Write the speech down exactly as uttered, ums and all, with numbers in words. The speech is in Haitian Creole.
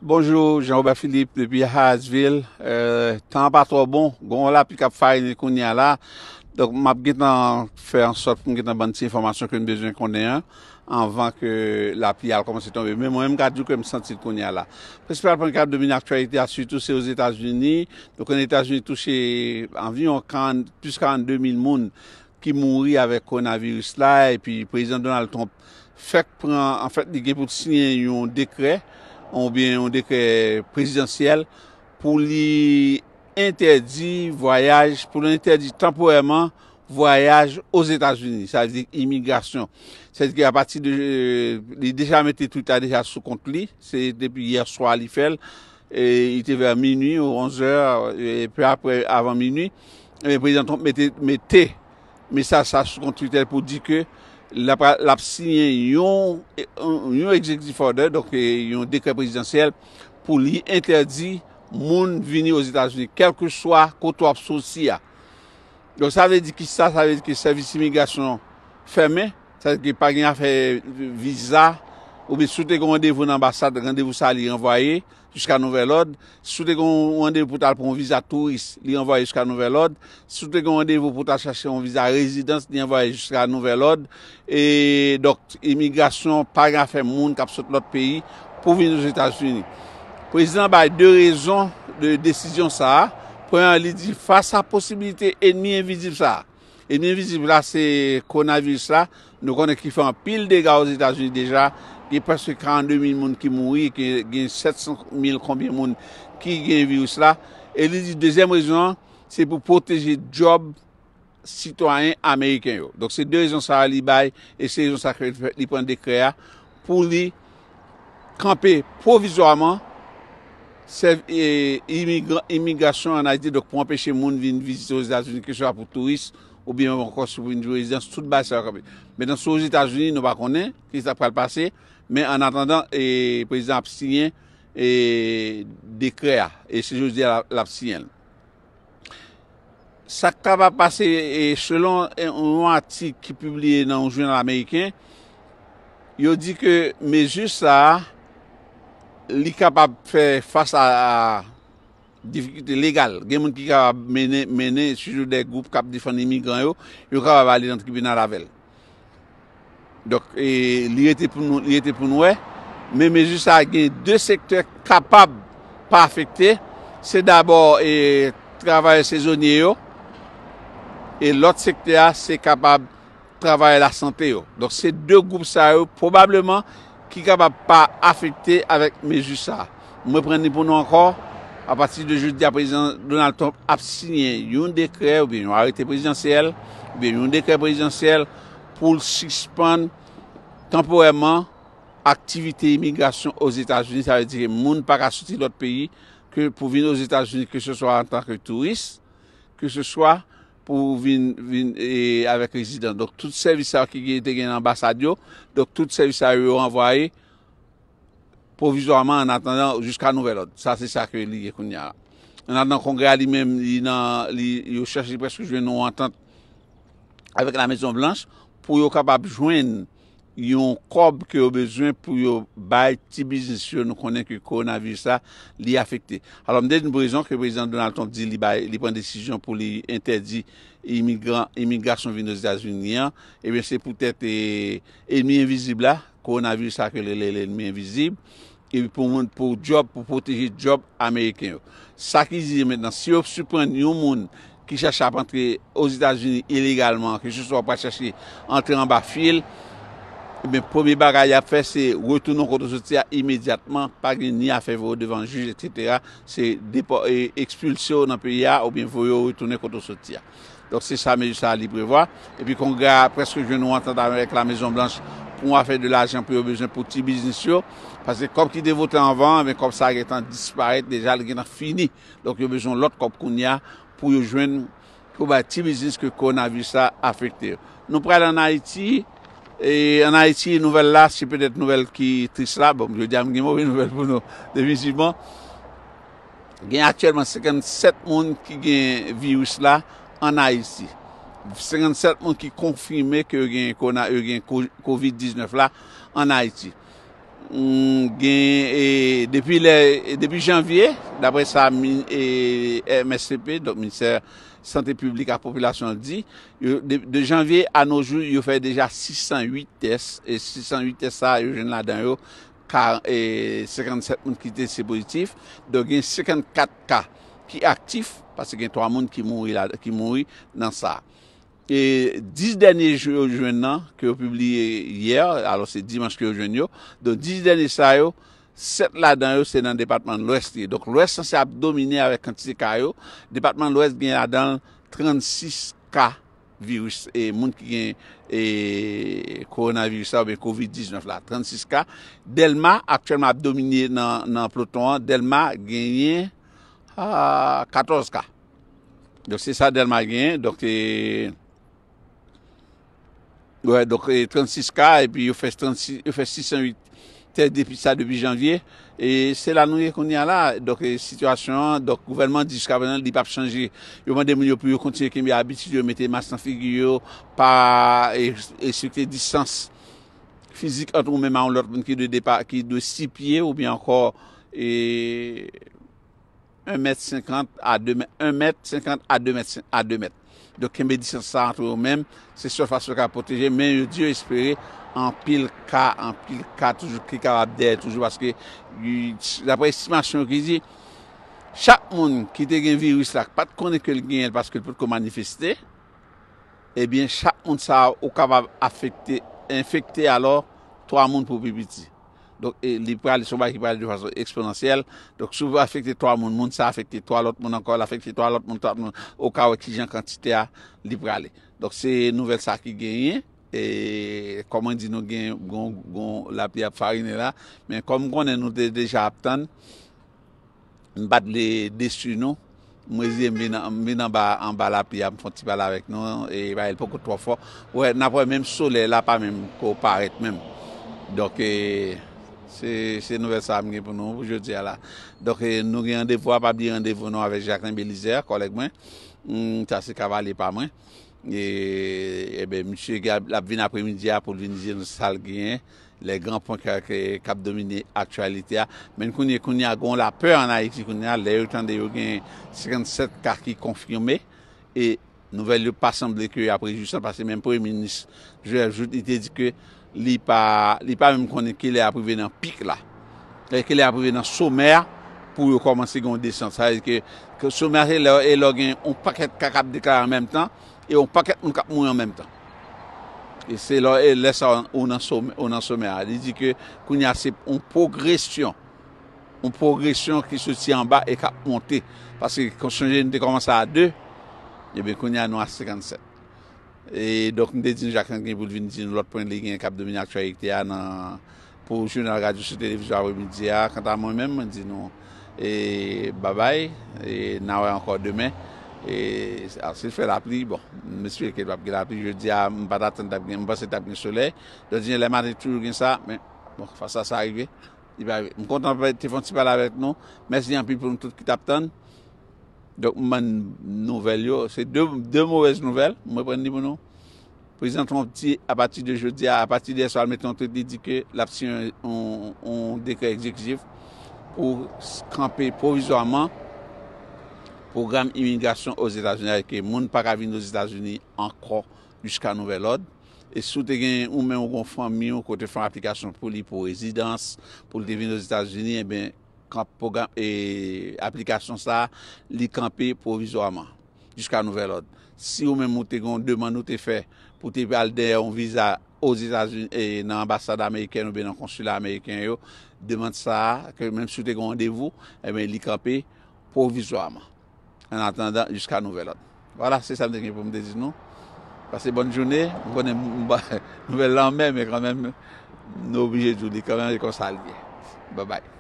Bonjou, Jean Robert Philippe depi Hyattsville. Euh, tan an pa twò bon, gon lapli k ap farinen kounye a la. Donk, m ap gentan fè an sòt pou m gentan bann ti enfòmasyon ke n bezwen konnen an, anvan ke lapli a al kòmanse tonbe. Men mwen menm, m ka di w ke m santi l kounye a la. Prensipal pwen k ap domine aktyalite a, sitou, se Ozetazini. Nou konnen Etazini touche anviwon karant, plis karannde mil moun ki mouri avèk kowonaviris la, epi Prezidan Donald Trump fèk pran, anfèt, li gen pou l siyen yon dekrè, oubyen yon dekrè prezidansyèl, pou li entèdi vwayaj, pou li entèdi tanporèman vwayaj Ozetazini, sa vle di imigrasyon. Sa vle di ke apati de, euh, li deja mete twit la deja sou kont li, se depi yè swa li fè l, e li te vè minui ou onz è, e pe apre avan minui, e Prezidan Trump mete, mete mesaj sa sou kont Twitter pou di ke l ap, l ap siyen yon, yon executive order, donk, e, yon dekrè prezidansyèl pou li entèdi moun vini Ozetazini, kèlkeswa kote w ap soti a. Donk, sa vle di ki sa? Sa vle di ke sèvis imigrasyon fèmen, sa vle di ke pa gen afè viza, oubyen si w te gen yon randevou nan anbasad, randevou sa a li ranvwaye jiska nouvèl òd. Si w te gen yon randevou pou w t al pran yon viza touris, li ranvwaye jiska nouvèl òd. Si w te gen yon randevou pou w t al chache yon viza rezidans, li ranvwaye jiska nouvèl òd. E, donk, imigrasyon pa gen afè moun k ap sot lòt peyi pou vin Ozetazini. Prezidan bay de rezon de desizyon sa a. Premyèman, li di fas a posibilite ènmi envizib sa a. Ènmi envizib la, se kowonaviris la. Nou konnen ki fè anpil dega Ozetazini deja. Gen prèske karannde mil moun ki mouri, gen, gen sèt san mil konbyen moun ki gen viris la. E li di dezyèm rezon an, se pou pwoteje djòb sitwayen ameriken yo. Donk, se de rezon sa a li bay, e se rezon sa a ke li pran dekrè a pou li kanpe pwovizwaman sèv-, e, imigran, imigrasyon ann Ayiti, donk pou anpeche moun vin vizite Ozetazini, keseswa pou touris oubyen ankò si pou vin pou rezidans, tout bagay sa yo kanpe. Mentnan, si w Ozetazini, nou pa konnen ki sa k pral pase, men annatandan, e, prezidan ap siyen, e, dekrè a, e se jodi a l ap siyen l. Sa k kapab pase, e, selon, e, yon atik ki pibliye nan yon jounal ameriken, yo di ke mezi sa a, li kapab fè fas a, a difikilte legal. Gen moun ki kapab mennen, mennen, sijou de gwoup k ap defann imigran yo, yo kapab ale nan tribinal avè l. Donk, e, li rete pou nou, li rete pou n wè. Men mezi sa a gen de sektè kapab pa afekte. Se dabò, e, travayè sezonye yo. E lòt sektè a, se kapab travayè lasante yo. Donk, se de gwoup sa yo, pwobableman, ki kapab pa afekte avèk mezi sa a. Mwen pran li pou nou ankò, apati de jodi a, Prezidan Donald Trump ap siyen yon dekrè oubyen yon arete prezidansyèl, oubyen yon dekrè prezidansyèl pou l sispann tanporèman aktivite imigrasyon Ozetazini, sa vle di ke moun pa ka soti lòt peyi ke pou vin Ozetazini, keseswa antanke touris, keseswa pou vin, vin, e, avèk rezidans. Donk, tout sèvis sa yo ki gen, te gen nan anbasad yo, donk, tout sèvis sa yo, yo ranvwaye pwovizwaman, annatandan, jiska nouvèl òd. Sa, se sa ke li ye kounye a. Annatandan, Kongrè a li menm, li nan, li, yo chèche prèske jwenn yon antant avèk Lamezon Blanch pou yo kapab jwenn yon kòb ke yo bezwen pou yo bay ti biznis yo. Nou konnen ke kowonaviris la, li afekte. Alò, m te di nou rezon ke Prezidan Donald Trump di li bay, li pran desizyon pou li entèdi imigran, imigrasyon vin Ozetazini an. Ebyen, se poutèt, e, ènmi envizib la, kowonaviris la ke yo rele lènmi envizib. Epi pou moun, pou djòb, pou pwoteje djòb ameriken yo. Sa ki di mentnan, si yo siprann yon moun ki chache ap antre Ozetazini ilegalman, keseswa w pral chache antre anba fil, ebyen, premye bagay y ap fè, se retounen w kote w soti a imedyatman, pa gen ni afè voye w devan jij, etsetera. Se depò-, e, ekspilse w nan peyi a, oubyen voye w retounen kote w soti a. Donk, se sa mezi sa a li prevwa. Epi Kongrè a prèske jwenn yon antant avèk Lamezon Blanch pou yon afè de lajan pou yo bezwen pou ti biznis yo. Paske kòb ki te vote anvan, men kòb sa a gentan disparèt deja, li gentan fini. Donk, yo bezwen lòt kòb kounye a pou yo jwenn, pou bay ti biznis ke kowonaviris la afekte yo. Nou pral ann Ayiti, e ann Ayiti, nouvèl la, se petèt nouvèl ki tris la. Bon, jodi a, m gen move nouvèl pou nou, definitivman. Gen aktyèlman senkannsèt moun ki gen viris la ann Ayiti. Senkannsèt moun ki konfime ke yo gen kowona-, yo gen ko-, kovid diznèf la ann Ayiti. Mm, gen, e, depi lè, depi janvye, daprè sa mi- e, M S P P, donk Ministè Sante Piblik ak Popilasyon di, yo, de, de janvye a no jou, yo fè deja sis san uit tès, e sis san uit tès sa, yo jwenn ladan yo ka, e, senkannsèt moun ki teste pozitif, donk gen senkannkat ka ki aktif, paske gen twa moun ki mouri la, ki mouri nan sa. E dis dènye jou yo jwenn nan, ke yo pibliye yè, alò se dimanch ke yo jwenn yo, donk dis dènye sa yo, sèt ladan yo se nan depatman Lwès li ye. Donk Lwès sanse ap domine avèk kantite ka yo. Depatman Lwès gen ladan l trannsis ka viris, e moun ki gen, e, kowonaviris la oubyen kovid diznèf la, trannsis ka. Dèlma aktyèlman ap domine nan, nan ploton an. Dèlma genyen, a, katòz ka. Donk se sa Dèlma genyen. Donk, e, wè, donk, e, trannsis ka, epi yo fè trannsis, yo fè sis san uit tès depi sa, depi janvye. E se la nou ye kounye a la. Donk, e, sitiyasyon an, donk, gouvènman di jiskaprezan li p ap chanje. Yo mande moun yo pou yo kontinye kenbe abitid yo, mete mas nan figi yo, pa, e, respekte distans fizik ant ou menm a yon lòt moun ki dwe depa, ki dwe sis pye oubyen ankò, e, en mèt senkant a de mèt, en mèt senkant a de mèt, a de mèt. Donk, kenbe distans sa ant yo menm, se sèl fason yo ka pwoteje, men yo di yo espere anpil ka, anpil ka toujou ki kapab dèyè toujou, paske, y- daprè estimasyon yo ki di, chak moun ki te gen viris la, ki pa t konnen ke l genyen l paske l potko manifeste, ebyen, chak moun sa a ou kapab afekte, enfekte alò twa moun pou pi piti. Donk, e, li prale, se yon bagay ki prale de fason eksponansyèl. Donk, si w afekte twa moun, moun sa a afekte twa lòt moun ankò, l afekte twa lòt moun, twa moun, ou ka wè kijan kantite a li prale. Donk, se nouvèl sa ki genyen. E, kòm mwen di nou, gen gon, gon lapli ap farinen la. Men kòm m konnen nou te deja ap tann, m pa t vle desi nou. M reziye m vin, m vin anba, anba lapli a, m fè yon ti pale avèk nou. E, bagay l poko twò fò. Wè, n ap wè menm solèy la pa menm ko parèt menm. Donk, e, se, se nouvèl sa a m gen pou nou pou jodi a la. Donk, e, nou gen randevou a, pa bliye randevou nou avèk Jacquelin Belizaire, kòlèg mwen. Hmm, sa se kavalye pa mwen. E, ebyen, misye gen, l ap vin apremidi a pou l vin di nou sa l genyen, les grands points k, k, k ap domine aktyalite a. Men kounye, kounye a, gen yon lapè ann Ayiti kounye a, lè yo tande yo gen senkannsèt ka ki konfime, e nouvèl yo pa sanble ke y ap rejwisan, paske menm premye minis Joël Jouthe, li te di ke li pa, li pa menm konnen kilè y ap rive nan pik la. E kilè y ap rive nan somè a pou yo kòmanse gen yon desant. Sa vle di ke, ke somè a se lè, e lè w gen yon pakèt ka k ap deklare an menm tan, e yon pakèt moun k ap mouri an menm tan. E se lè, e lè sa a ou nan somè, ou nan somè a. Li di ke kounye a se yon pwogresyon, yon pwogresyon ki soti anba e k ap monte. Paske, kon sonje, nou te kòmanse a de, ebyen, kounye a nou a senkannsèt. E donk, m te di nou Jacquelin gen pou l vin di nou lòt pwen li gen k ap domine aktyalite a nan, pou jounal radyo sou televizyon apremidi a. Kanta mwen menm, mwen di nou, e, babay, e n a wè ankò demen. E, a, si l fè lapli, bon, m espere ke l p ap gen lapli. Jodi a, m pa t atann t ap gen, m panse t ap gen solèy. Donk, di lè maten toujou gen sa, men, bon, fas a sa rive. Li pa rive. M kontan te fè yon ti pale avèk nou. Mèsi anpil pou nou tout ki t ap tann. Donk, m ban nouvèl yo. Se de, de movèz nouvèl. M reprann li pou nou. Prezidan Trump di, apati de jodi a, apati de yè swa, l mete yon tweet, li di ke l ap siyen yon, yon, yon dekrè egzekitif pou s- kanpe pwovizwaman pwogram imigrasyon Ozetazini, ke moun pa ka vin Ozetazini ankò jiska nouvèl òd. E si w te gen, ou menm ou gen yon fanmi w kote fè yon aplikasyon pou li pou rezidans, pou l te vin Ozetazini, ebyen, kanp- pwogram, e, aplikasyon sa a, li kanpe pwovizwaman, jiska nouvèl òd. Si ou menm ou te gen yon demann ou te fè pou te al dèyè yon viza Ozetazini, e, nan anbasad amerikèn oubyen nan konsila ameriken yo, demann sa a, ke menm si w te gen yon randevou, ebyen, li kanpe pwovizwaman. An atandan, jiska nouvèl òd. Vwala, se sa m te gen pou m te di nou. Pase bòn jounen, m konnen m ba nouvèl la anmè, men kanmenm, nou oblije di w li kanmenm, e konsa l ye. Babay.